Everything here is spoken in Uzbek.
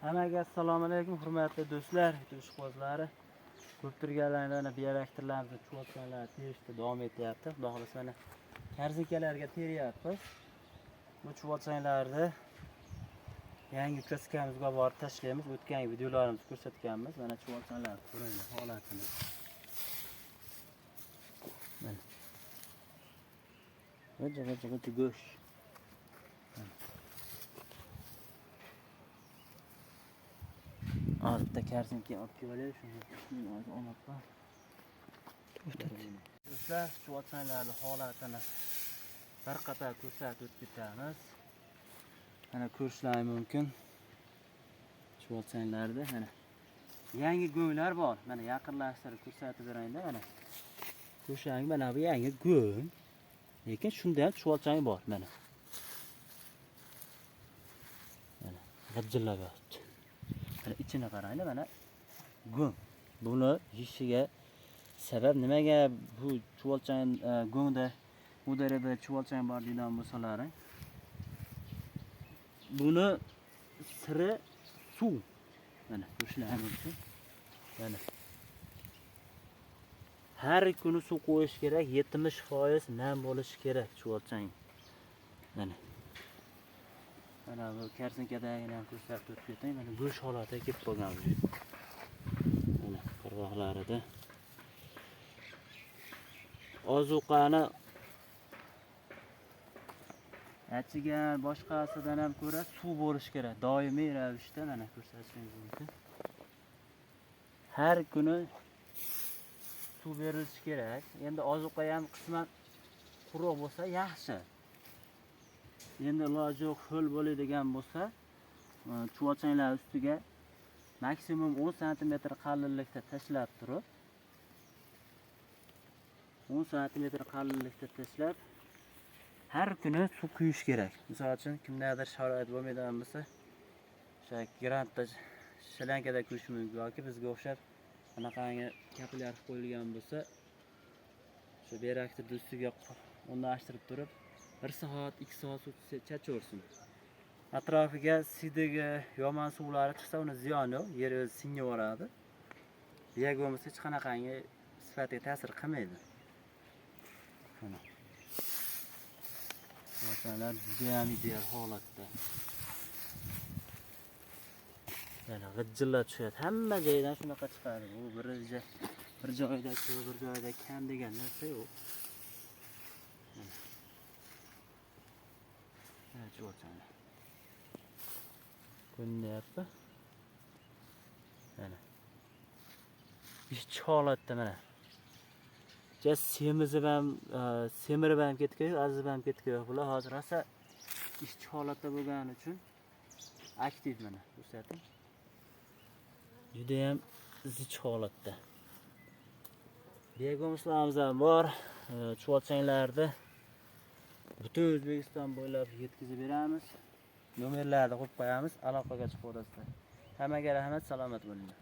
Hammaga assalomu alaykum, hurmatli do'stlar, ishqibozlari. Ko'rib turganlaringlar, bioreaktorlarimizni chuvalchanlar terishda davom etyapti. Xudo xohlasa mana korzinkalarga teryapmiz. Bu chuvalchanglarni yangi uchastkamizga borib tashlaymiz. O'tgan videolarimizni ko'rsatganmiz. Mana chuvalchanglar ko'ringlar holatini. Mana. G'iji-g'iji go'sht. Hozir bitta korzinka olib kelib olay, shuni hozir olib. Do'stlar, chuvalchanglarning holatini bir qator ko'rsatib o'tib ketamiz. Mana ko'rishlaring mumkin. Chuvalchanglarda mana yangi go'nglar bor. Mana yaqinlashtirib ko'rsatib berayinda mana. Ko'rishlaring, mana bu yangi go'ng. Lekin shunda ham chuvalchang bor mana. Mana g'ijillab yotibdi. Mana ichini qaranglar, mana go'ng. Buni yeyishiga sabab nimaga bu chuvalchang go'ngda bu darada chuvalchang bor deydigan bo'lsalaring, buni siri suv. Mana ko'rishlaring mumkin. Mana har kuni suv qo'yish kerak, 70% nam bo'lishi kerak chuvalchang. Mana mana bu korzinkadagini ham ko'rsatib o'tib ketay. Mana go'sht holatiga kelib qolgan bu. Mana qirg'oqlarida ozuqani achigan boshqasidan ham ko'ra suv bo'lishi kerak doimiy ravishda. Mana ko'rsatishingiz mumkin. Har kuni suv berilishi kerak. Endi ozuqa ham qisman quruq bo'lsa yaxshi. Endi iloji yo'q, ho'l bo'ladigan bo'lsa, chuvalchanglar ustiga maksimum 10 sm qalinlikda tashlab turib, 10 sm qalinlikda tashlab har kuni suv quyish kerak. Misol uchun kimdadir sharoit bo'lmaydigan bo'lsa, o'sha grantda shlankada quyish mumkin yoki bizga o'xshab anaqangi kapillar qo'yilgan bo'lsa, o'sha bioreaktorni ustiga o'rnashtirib turib 1 soat, 2 soat suv chachaversin. Atrofiga sidigi, yomon suvlari chiqsa uni ziyoni yo'q, yer o'zi singib yuboradi. Biyak bo'lmasa hech qanaqangi sifatiga ta'sir qilmaydi. Mana. Chuvalchanglar juda ham ideal holatda. Yana g'ijillab tushadi. Hamma joydan shunaqa chiqadi. Bu bir joyda ko'p, bir joyda kam degan narsa yo'q. Mana chuvalchanglar. Ko'rinyapti. Mana. Ishchi holatda mana. Ja semizib ham, semirib ham ketgan yo'q, azib ham ketgan yo'q. Bular hozir rosa ishchi holatda bo'lgani uchun aktiv mana ko'rsating. Juda ham zich holatda. Begomslarimiz ham bor. Chuvalchanglarni butun O'zbekiston bo'ylab yetkazib beramiz. Nomerlarni qo'yib qo'yamiz, aloqaga chiqaverasizlar. Hammaga rahmat, salomat bo'linglar.